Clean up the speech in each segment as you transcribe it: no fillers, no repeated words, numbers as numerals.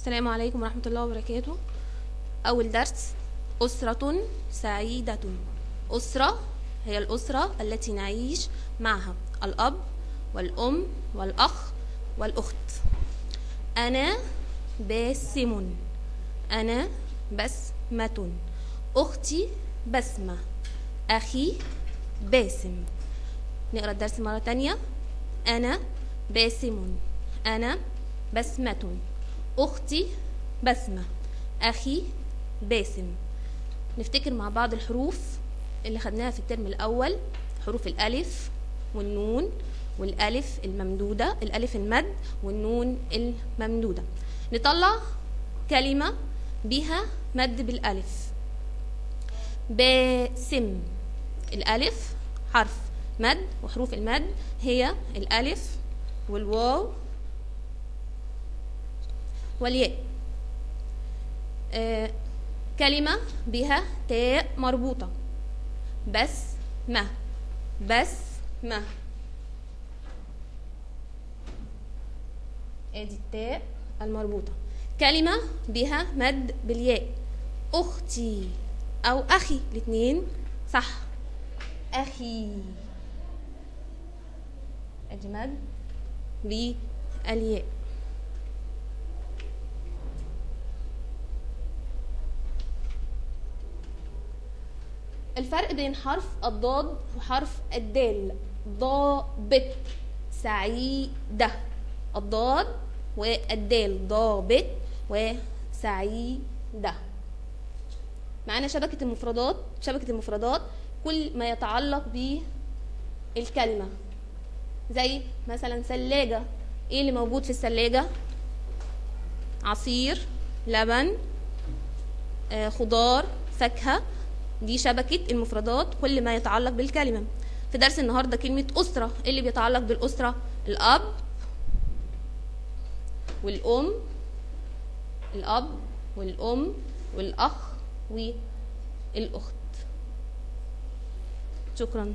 السلام عليكم ورحمة الله وبركاته. أول درس أسرة سعيدة. أسرة هي الأسرة التي نعيش معها الأب والأم والأخ والأخت. أنا باسم، أنا بسمة، أختي بسمة، أخي باسم. نقرأ الدرس مرة تانية. أنا باسم، أنا بسمة، أختي بسمة، أخي باسم. نفتكر مع بعض الحروف اللي خدناها في الترم الأول، حروف الألف والنون والألف الممدودة، الألف المد والنون الممدودة. نطلع كلمة بها مد بالألف. باسم، الألف حرف مد، وحروف المد هي الألف والواو والياء. كلمة بها تاء مربوطة، بس ما، بس ما، ادي التاء المربوطة. كلمة بها مد بالياء، أختي أو أخي، الاثنين صح، أخي، ادي مد بالياء. الفرق بين حرف الضاد وحرف الدال، ضابط، سعيدة، الضاد والدال، ضابط وسعيدة. معانا شبكة المفردات. شبكة المفردات كل ما يتعلق بالكلمة، زي مثلا ثلاجة، ايه اللي موجود في الثلاجة؟ عصير، لبن، خضار، فاكهة. دي شبكة المفردات، كل ما يتعلق بالكلمة. في درس النهاردة كلمة أسرة، اللي بيتعلق بالأسرة؟ الأب والأم، الأب والأم والأخ والأخت. شكرا.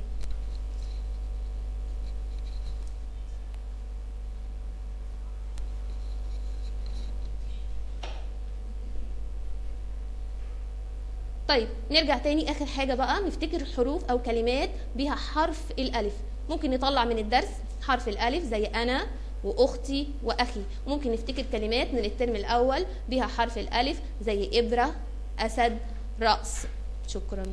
طيب نرجع تاني آخر حاجة بقى، نفتكر حروف أو كلمات بها حرف الألف. ممكن نطلع من الدرس حرف الألف زي أنا وأختي وأخي. ممكن نفتكر كلمات من الترم الأول بها حرف الألف زي إبرة، أسد، رأس. شكرا.